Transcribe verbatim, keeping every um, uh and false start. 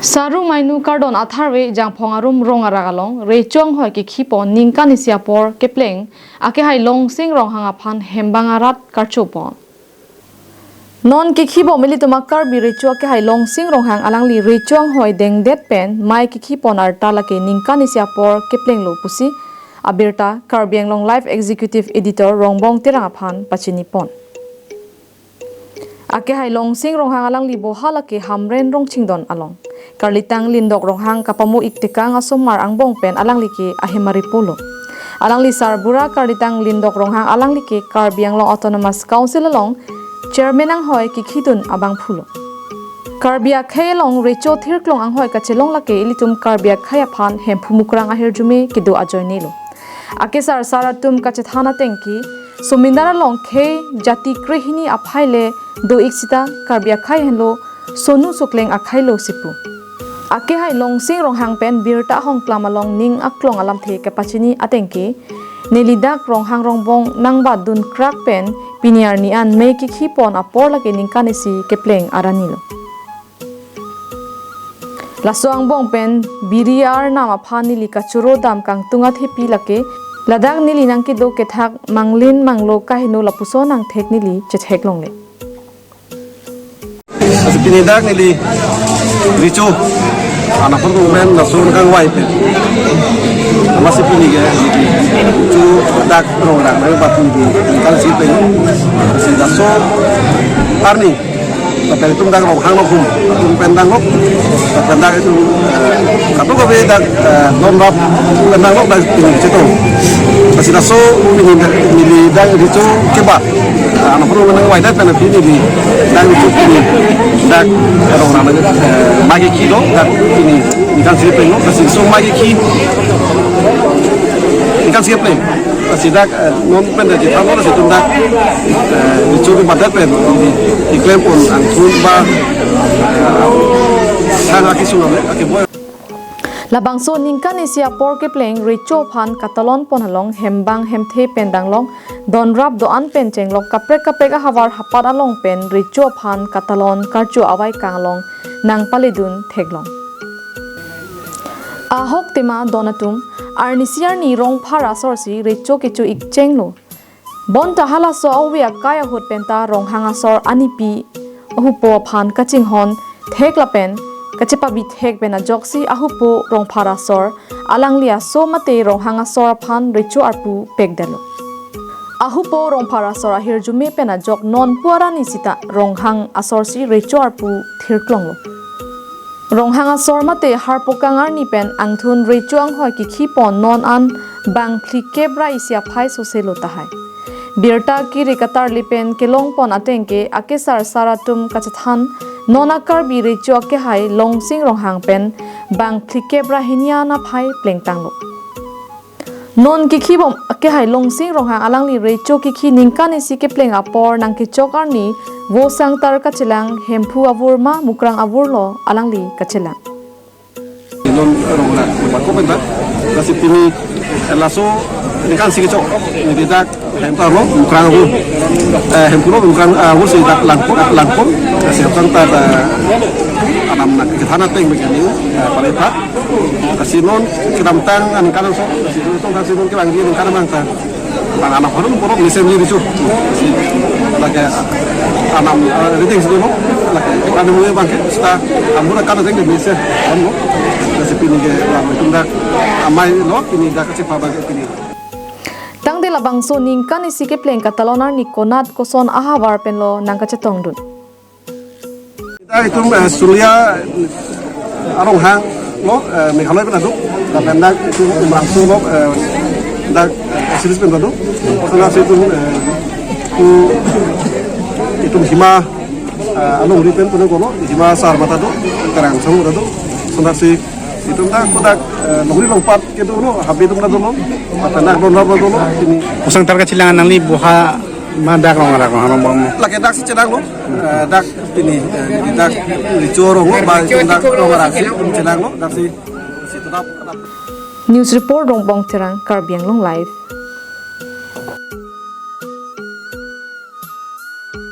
Saru Mainu kardon atharve Jangphong arum Rong Arak along recho anghoi kekhipon ningkan isi apor kepleng akehai Longsing Ronghang aphan hembang arat karchopon. Non kekhibom ilitum a-Karbi recho akehai Longsing Ronghang alangli recho anghoi dengdet pen mei kekhipon arta lake ningkan isi apor keplenglo pusi abirta Karbi Anglong Live Executive Editor Rongbong Terang aphan pachinipon. Akehai Longsing Ronghang alangli boha lake Hamren Rongchingdon along. Karlitang Lindok Ronghang kapamu iktekang asomar angbong pen alangli ke ahemari pulo. Alangli sarbura Karlitang Lindok Ronghang alangli ke Karbi Anglong Autonomous Council along Chairman anghoi kekhidun abangphulo. Karbi akhei along recho thirklong anghoi kachelong lake ilitum Karbi akhei aphan Hemphu Mukrang ahirjume kedo ajoinelo. Akesar sar atum kachethan ateng ke, Somindar along khei jati krehini aphai le do-ik sita Karbi akhei henlo sonu sukleng akhei lo si pu. Akehai Longsing Ronghang pen birta ahongklam along ning aklong alamthe kepachini ateng ke, neli dak Ronghang Rongbong nangbat dunkrak pen pini arni an mei kekhipon apor lake ningkan isi kepleng aranilo. Laso angbong pen biri arnam aphan neli kachoro dam kangtung athepi lake, ladak neli nangkedo kethak manglin manglo kaheno lapuson angthek neli chetheklongle. Pini dak neli recho anapon pen laso kangvai pen. Amatsi pini ke recho dak Rong Arak nangbat neli kal si pen. Si laso arni lapen itum dak Ronghang lo hum, itum pen dang lo, lapen dak itum, eh, kadokave dak, eh, non rap pen dang lo dak pini chetong. Lasi laso pini dak, pini dak recho kebat, eh, anapon pen nangvaidet pen pini dak recho pini dak Rong Arak, eh, mei kekhi lo dak pini ningkan isi kepleng lo, lasi laso mei kekhi ningkan isi kepleng. Lasi dak, eh, non pen dak chethan lo, lasi itum dak, eh, recho kebatdet pen, di, diklempon angthun ba, eh, sang akisung ame, akeboi. Labangso ningkan isi apor kepleng recho aphan katalonpon along hembang hemthe pen danglong, donrap do-an pen chenglok kaprek kaprek ahavar hapat along pen recho aphan katalon karcho avaikang along nangpaledun theklong. Ahok tema don atum, arnisi arni Rongphar asorsi recho kecho-ik chenglo. Bonta halaso ave akai ahut penta Ronghang asor anipi ahupo aphan kachinghon thek lapen kachepabi thek pen ajoksi ahupo Rongphar asor alangli aso mate Ronghang asor aphan recho arpu pekdetlo. Ahupo Rongphar asor ahirjume pen ajok non pu arni sita Ronghang asorsi recho arpu thirklonglo. Ronghang asor mate harpokang arni pen angthun recho anghoi kekhipon non an bang phlikep ra isi aphai soselo tahai. Birta kiri katarli pen kelongpon ateng ke akesar sar atum kachethan non a-Karbi recho akehai Longsing Ronghang pen bang phlikep ra hini an aphai plengtanglo. Non kekhibom akehai Longsing Ronghang alangli recho kekhi ningkan isi kepleng apor nangkechok arni vo sangtar kachelang Hemphu avur ma Mukrang avur lo alangli kachelang. Non Rong Arak bako penta, lasi pini, eh, laso ningkan isi kechok, neli dak Hemphu lo Mukrang avur, eh, Hemphu lo Mukrang, eh, avursi dak langpon, langpon, lasi sangtar, eh, anam nangkethan ateng begini, eh, palepha. Lasi non kedamtang aningkan so, lasi non lasi non kevangji aningkan abang ta. Bang anam harum porok mesen ji recho. Lasi lake anam, eh, reading si lo, lake anam mui bang ke, seta ambura kan reading de mesen, kan lo. Lasi pini ke lam itum dak amei lo, pini dak kachepa bang ke pini. Tangte labangso ningkan isi kepleng katalon arni konat koson ahavar penlo nangkachetongdun. Dak itum, eh, Sulia, eh, a-Ronghang lo, eh, Meghalaya pen aduk, lapen dak itum Umrangso lo, eh, dak, eh, series pen aduk. Lason si itum, eh, tu, itum Hima, eh, alongri pen puno kono, Hima sar mata do, Karang Sahu do. Lason si itum dak, kodak, eh, longri longpat kedo lo, habi atum ta dolo, lapen dak donrap ta dolo, pini. Vo sangtar kachelang nangli boha ma dak Rong Arak Rong Arak bom. Lake dak si chelanglo, eh, dak pini, eh, dak recho arong lo, ba dak Rong Arak si chelanglo, dak si, si tetap, tetap. News report Rongbong Terang, Karbi Anglong Live.